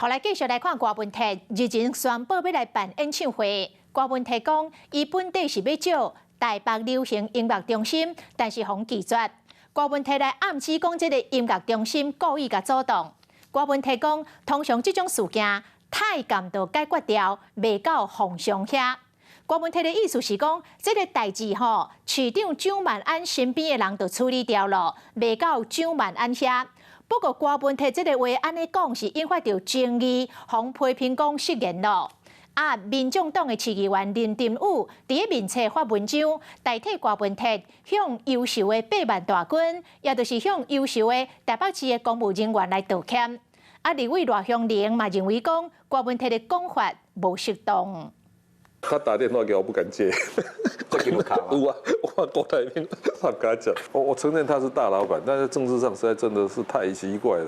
好，來繼續來看郭文鐵日前宣布欲來辦演唱會。郭文鐵講，伊本底是欲借台北流行音樂中心，但是予拒絕。郭文鐵來暗指講，這个音樂中心故意共阻擋。郭文鐵講，通常這種事件，太監就解決掉，袂到皇上遐。郭文鐵的意思是講，這个代誌吼，市長蔣萬安身邊的人就處理掉了，袂到蔣萬安遐。不過郭文鐵這个話按呢講，是引發著爭議，予批評講失言咯。啊，民眾黨的市議員林珍羽佇咧面冊發文章，代替郭文鐵向優秀的八萬大軍，也就是向優秀的台北市的公務人員來道歉。啊，立委賴香伶嘛認為講，郭文鐵的講法無適當。他打電話給我，不敢接。這給我卡有啊，我郭台銘他敢講，我承認他是大老闆，但是政治上實在真的是太奇怪了。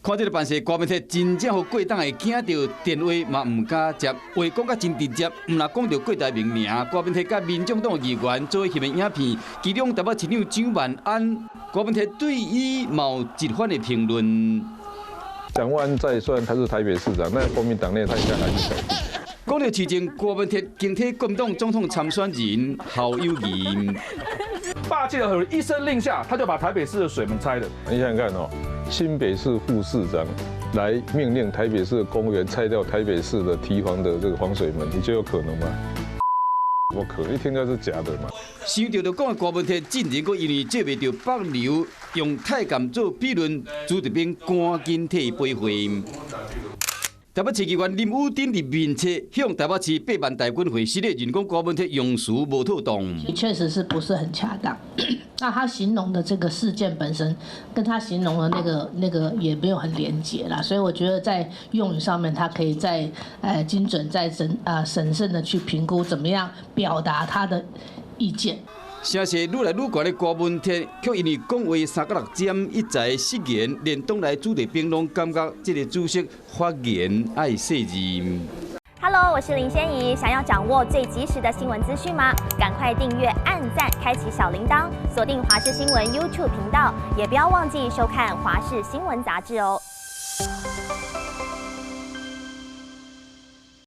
看這个辦勢，郭文鐵真正予郭董會驚著，電話嘛毋敢接，話講甲真直接，毋若講著郭台銘名。郭文鐵佮民眾黨議員做翕的影片，其中台北市長蔣萬安，郭文鐵對伊嘛有一番的評論。蔣萬安在雖然他是台北市長，但國民黨內他應該還是小弟。講著市政，郭文鐵競提國民黨總統參選人侯友宜。霸氣的侯友宜一聲令下，他就把台北市的水門拆了。你想想看哦，新北市副市長來命令台北市的公務員拆掉台北市的堤防的這個防水門，你覺得有可能嗎？不可能，一聽就是假的嘛。想著就講郭文鐵進前閣因為接袂著北流，用太監做比論，朱立倫趕緊替伊背會。台北市議員林宇鼎佇面冊向台北市八萬大軍會失禮，認講郭文鐵用詞無妥當。確實是不是很恰當。那他形容的這個事件本身，跟他形容的那個也沒有很連結啦，所以我覺得在用語上面，他可以再精準、再審慎的去評估，怎麼樣表達他的意見。聲勢愈來愈懸的郭文鐵，卻因為講話三角六針一再失言，連黨內子弟兵攏感覺這个主席發言愛細膩。 Hello，我是林仙怡，想要掌握最及時的新聞資訊嗎？趕快訂閱、按讚、開啟小鈴鐺，鎖定華視新聞 YouTube 頻道，也不要忘記收看華視新聞雜誌哦。